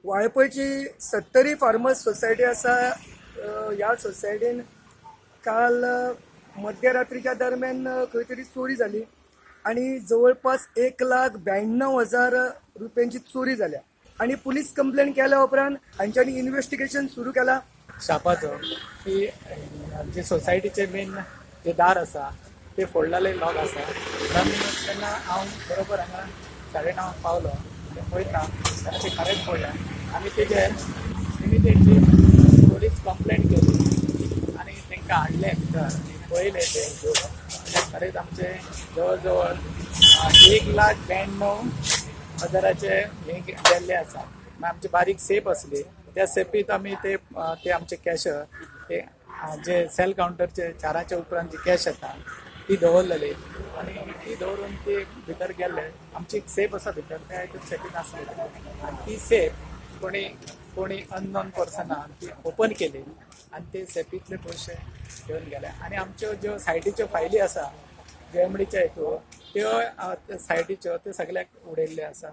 वाळपयची Sattari farmers society आसा. ह्या सोसायटीन काल मध्यरात्रीच्या दरम्यान खंय तरी चोरी जाली आणि जवळपास 1,92,000 रुपयांची चोरी जाल्या आणि पुलीस कंप्लेंट केल्या उपरांत हांच्यांनी इन्व्हेस्टिगेशन सुरू केला. शापाचो की जे सोसायटीचे मेन जे दार आसा ते फोडलेले लॉक आसा. तेन्ना हांव बरोबर हांगा 9:30 पावलो, ते पळयता तेन्ना ते खरेंच फोडलें. आमी तेजेर इमिडिएटली पोलीस कंप्लेंट केली आनी तांकां हाडलें भितर, पळयलें ते खरेंच आमचे जवळ जवळ 1,92,000 हे गेल्ले आसा. आमची बारीक सेफ आसली, त्या सेफीत आमी ते ते आमचे कॅश ते जे सेल कावंटरचे 4 उपरांत जी कॅश येता ती दवरलेली आनी ती दवरून ती भितर गेल्ले. आमची एक सेफ आसा भितर, त्या हितून सेफीन आसली आनी ती सेफ कोणी कोणी अननोन पर्सनान ती ओपन केली आनी ते सेफींतले पयशे घेवन गेले. आनी आमच्यो ज्यो सायटीच्यो फायली आसा जे एमडीच्या हितून त्यो सायटीच्यो त्यो सगळ्याक उडयल्ल्यो आसा.